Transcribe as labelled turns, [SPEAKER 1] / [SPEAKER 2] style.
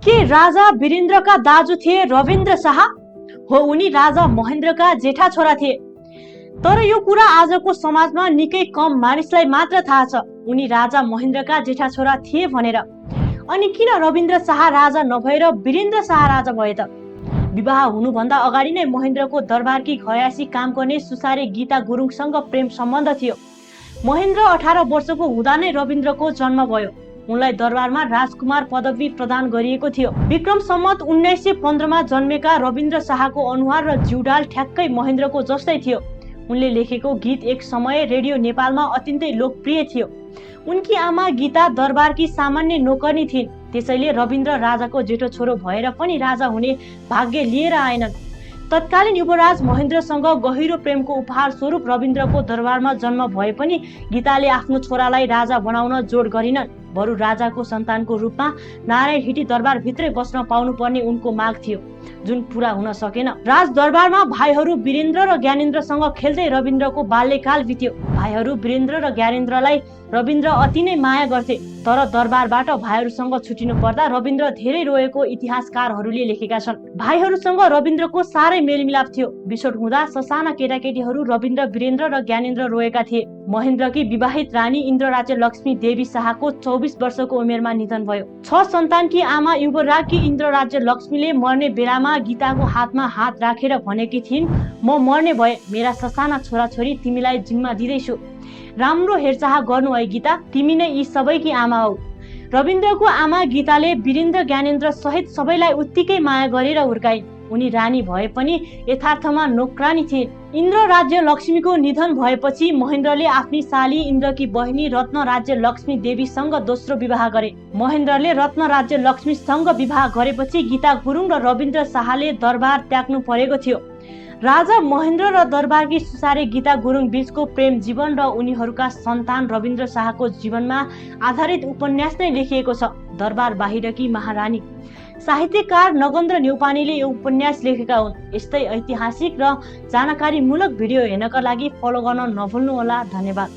[SPEAKER 1] के राजा वीरेन्द्रका दाजु थिए रविन्द्र शाह? हो, उनी राजा महेन्द्रका जेठा छोरा थिए। तर यो कुरा आजको समाजमा निकै कम मानिसलाई मात्र थाहा छ उनी राजा महेन्द्रका जेठा छोरा थिए भनेर। अनि किन रविन्द्र शाह राजा नभएर वीरेन्द्र शाह राजा भए त? विवाह हुनुभन्दा अगाडि नै महेन्द्रको दरबारकी खयासी काम गर्ने सुसारे गीता गुरुङसँग प्रेम सम्बन्ध थियो। महेन्द्र 18 वर्षको हुँदा नै रविन्द्रको जन्म भयो। उनलाई दरबारमा राजकुमार पदवी प्रदान गरिएको थियो। विक्रम सम्वत 1915 मा जन्मेका रविन्द्र शाहको अनुहार र जिउडाल ठ्याक्कै महेन्द्रको जस्तै थियो। उनले लेखेको गीत एक समय रेडियो नेपालमा अत्यन्तै लोकप्रिय थियो। उनकी आमा गीता दरबारकी सामान्य नोकर्नी थिइन्, त्यसैले रविन्द्र राजाको जेठो छोरो भएर पनि राजा हुने भाग्य लिएर आएनन्। तत्कालीन युवराज महेन्द्रसँग गहिरो प्रेमको उपहार स्वरूप रविन्द्रको दरबारमा जन्म भए पनि गीताले आफ्नो छोरालाई राजा बनाउन जोड गरिनन्। बरु राजाको सन्तानको रूपमा नारायण हिटी दरबार भित्रै बस्न पाउनुपर्ने उनको माग थियो, जुन पूरा हुन सकेन। राज दरबारमा भाइहरू वीरेन्द्र र ज्ञानेन्द्रसँग खेल्दै रविन्द्रको बाल्यकाल बित्यो। भाइहरू वीरेन्द्र र ज्ञानेन्द्रलाई रविन्द्र अति नै माया गर्थे। तर दरबारबाट भाइहरूसँग छुटिनु पर्दा रविन्द्र धेरै रोएको इतिहासकारहरूले लेखेका छन्। भाइहरूसँग रविन्द्रको साह्रै मेलमिलाप थियो। बिछोड हुँदा ससाना केटाकेटीहरू रविन्द्र, वीरेन्द्र र ज्ञानेन्द्र रोएका थिए। महेन्द्रकी विवाहित रानी इन्द्रराज्य लक्ष्मी देवी शाहको 24 वर्षको उमेरमा निधन भयो। 6 सन्तानकी आमा युवराजकी इन्द्रराज्य लक्ष्मीले मर्ने बेलामा गीताको हातमा हात राखेर भनेकी थिइन्, म मर्ने भए मेरा ससाना छोराछोरी तिमीलाई जिम्मा दिँदैछु। राम्रो हेरचाह गर्नु है गीता, तिमी नै यी सबैकी आमा हौ। रविन्द्रको आमा गीताले वीरेन्द्र, ज्ञानेन्द्र सहित सबैलाई उत्तिकै माया गरेर हुर्काइन्। उनी रानी भए पनि यथार्थमा नोकरानी थिइन्। इन्द्र राज्य लक्ष्मीको निधन भएपछि महेन्द्रले आफ्नी साली इन्द्रकी बहिनी रत्न राज्य लक्ष्मी देवीसँग दोस्रो विवाह गरे। महेन्द्रले रत्न राज्य लक्ष्मीसँग विवाह गरेपछि गीता गुरुङ र रविन्द्र शाहले दरबार त्याग्नु परेको थियो। राजा महेन्द्र र दरबारकी सुसारे गीता गुरुङ बीचको प्रेम जीवन र उनीहरूका सन्तान रविन्द्र शाहको जीवनमा आधारित उपन्यास नै लेखिएको छ, दरबार बाहिरकी महारानी। साहित्यकार नगेन्द्र न्यौपानेले यो उपन्यास लेखेका हुन्। यस्तै ऐतिहासिक र जानकारीमूलक भिडियो हेर्नका लागि फलो गर्न नभुल्नुहोला। धन्यवाद।